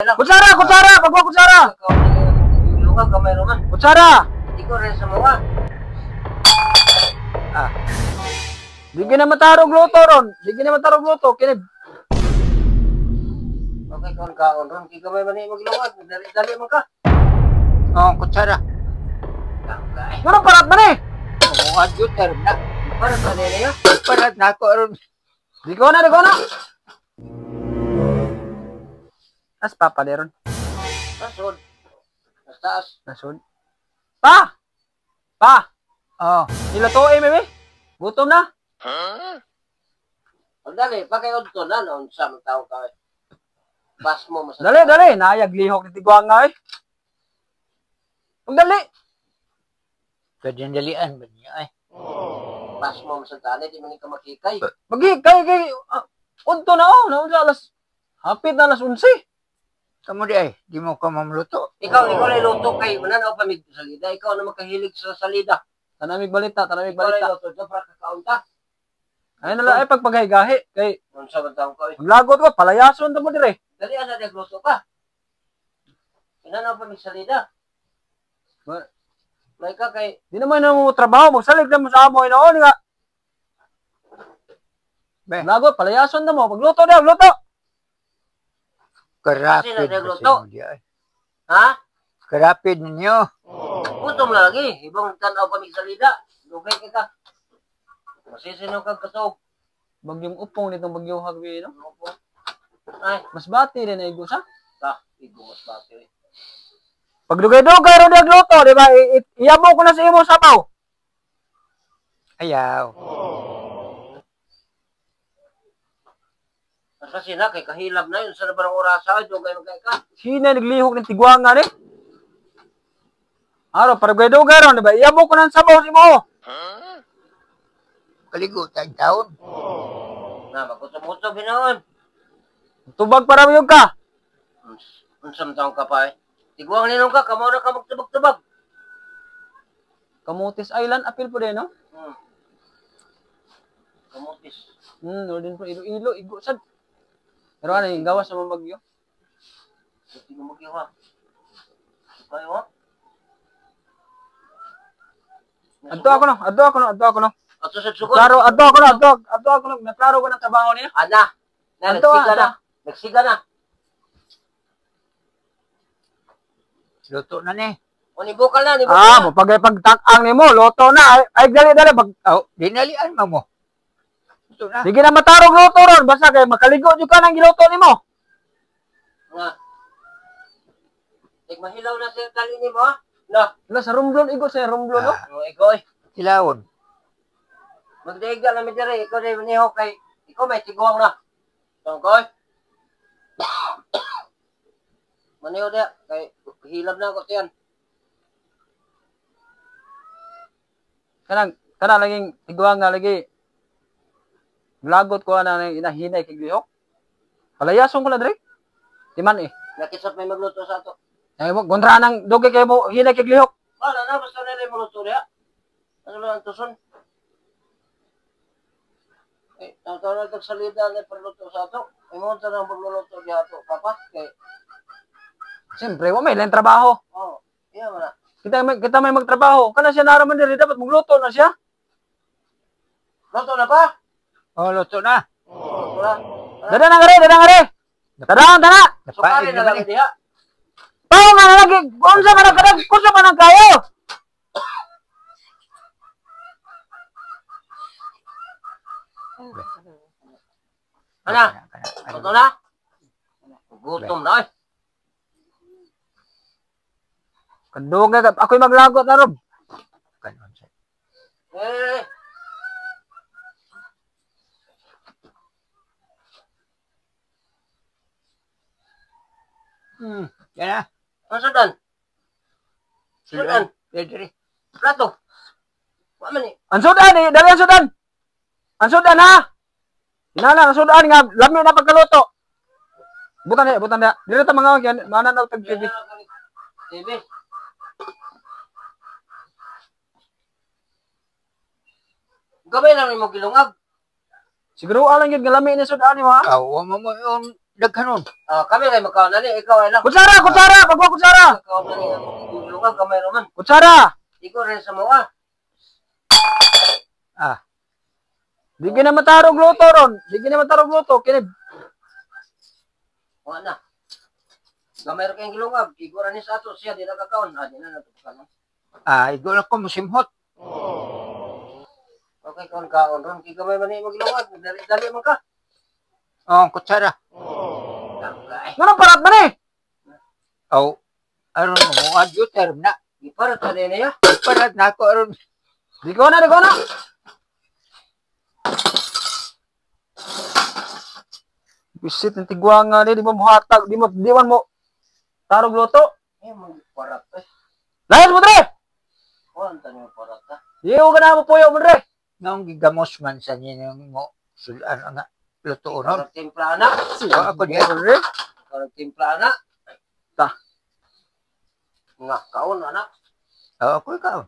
Kutsara, kutsara, pagwa kutsara. Ilungag kamay roman. Kutsara. Di ko rin sa mga. Ah. Di gina matarog luto ron. Di gina matarog luto kini. Okay kon kaon ron kay gamay man imong gilungag. Dali man ka. Oh, kutsara. Tangkay. Ngano parat man eh? Oo, adjuter na. Para sa nila ya. Parat na ako ron. Di ko na, di ko na. As papa deron. Nasod. Taas. Nasod. Pa. Pa. Oh, Niluto eh, bebe. Gutom na. Pagdali, pa kay udto na noon sa mga tao ka. Eh. Bas mo mas. Dali, dali. Nayag lihok ni Tigwang nga eh. Pagdali. Pwede dalian ba niya ay? Bas mo mas tani di man ka makikay. Bagi, kay, kay, unto na oh. Naunsa alas, hapit na alas 11. Kamu di ay, di mo ka mamluto. Ikaw lay luto kay mananaw pa mig salida. Ikaw na makahilig sa salida. Tanamig balita, tanamig Ikaw lay balita. luto do para kakaunta. Ay nala, ay pagpagay-gahi. Kay, Unsa man taong ka. Eh. maglagot ko, palayason ta mo dire. Dali ana nagluto ka. Mananaw pa mig salida. May ka kay Di naman na mo trabaho, magsalig na mo sa amo, inoon nga. Be. Lagot, palayason na mo. Pagluto na, luto. Karapid Sino ba nagluto? sa di ay? Ha? Karapid ninyo. Gutom na lagi. Ibang tanaw pa mig salida. Dugay kay ka. Masisino kag kasog. Bagyong upong nitong bagyo hagwi, no? Opo. Ay, Mas bati rin ay gusa. ta, igo mas bati. Eh. Pagdugay-dugay ron nagluto, di ba? Iyamo ko na sa imo sabaw. Ayaw. Asa sina kay kahilab na yun sa barang orasa ay dugay magkay ka. Sina naglihok ng tigwanga ni? Aro, padugay-dugay ron, di ba? Iyamo ko na ang sabaw sa imo. Kaligo tayong taon. Na magutom-gutom hinoon. Tubag para mo ka. Unsam taong ka pa eh. Tiguang ninong ka, kamo na ka magtubag-tubag. Kamutis Island, apil po din, no? Kamutis. Northern po, Iloilo, Igo, sad. Pero ano yung gawas sa mga bagyo? Hindi mo magyo ha. Kayo ha? Adto ako no, adto ako no, adto ako no. Ato sa sugod. Klaro, adto ako no, adto, adto ako no. Naklaro ko ng trabaho niya. Ana. Na, Adto, nagsiga na. adto. Nagsiga na. Luto na ni. O ni bukal na, ni bukal Ah, na. mo pagay pagtakang nimo, luto na. Ay, ay dali dali pag Oh, dinalian mo mo. Luto na. Sige na matarog luto ron, basta kay makaligo jud ka nang giluto nimo. Nga. Tig mahilaw na sa tali nimo ha. Na. Wala sa rumblon igo sa rumblon no. Ah. O ikaw eh. Silawon. Magdaiga na mi diri, ikaw dai maniho kay ikaw may tiguang na. Tong koy. Maniho dia kay hilab na ako tiyan. Kanang kana laging tiguang nga lagi. Lagot ko ana nang inahinay kay lihok. Palayason ko na dire. Di man eh. Nakisap may magluto sa ato. Ay mo kontra nang dugay kay mo hinay kay lihok. Wala na basta na rin magluto diha. Ano lang ang tuson? Eh, tawag na tag salida na paluto sa ato. Ay mo ta nang magluluto diha ato, papa. Kay Siyempre, wa may lain trabaho. oh, iya man na. Kita may magtrabaho. Kana siya naraman diri dapat magluto na siya. Luto na pa? Oh, luto na. Luto na. Dada na ngare, dada ngare. Tadaan tana. Sukali Napaig na naman lang eh. diha. Pao nga na lagi. Unsa man ang kadag, unsa man ang kayo? Ana, Kana, kana. luto na. Gutom na eh. Kadugay ka, ako'y maglagot na rob. Kanon sa. Eh. Yan na. Ang sudan? Sudan. Diri, diri. Plato. Wa man eh. Ang sudan eh, dali ang sudan. Ang sudan ha. Inana ang sudan nga lami na pagkaluto. Butan na, butan na. Dili ta mga kay mana na tag TV. TV. Gamay lang nimo gilungag. Siguro alang gyud nga lami ni sudan nimo ha. Aw, wa mo mo yung Daghanon. Ah, kami kay makaon na ni, ikaw ay lang. Kutsara, kutsara, pagwa kutsara. Makaon na ni ang gilungag kamay raman. Kutsara. Ikaw rin sa mga. Ah, Di gina matarog luto ron. Di gina matarog luto kini. Wa na. Gamay ra kayong gilungag, ikaw rin sa ato siya di na kakaon. Ah, di na natupakan. Ah, igo lang ko musimhot. Okay, kaon kaon ron kay gamay man ni imong gilungag, dali-dali man ka. Oh, kutsara. Tangka eh. Nganong parat man eh? Aw, aron mo adyo term na. Giparat ka din niya. Iparat na ako aron. Di ko na, di ko na. Bisit ng tigwanga ni, di mo muhatag, di mo, di man mo tarog luto. Eh, magparat eh. Layas mo dre! Kuan tanyo parat ah. Di ko na mo puyo mo dre. Ngaong gigamos man sa ninyo mo sulan nga lutuonon. Karag timpla na. Wa ako diya. Dre. Karag timpla na. Ta. Nga kaon ana. Aw, ako ikaw.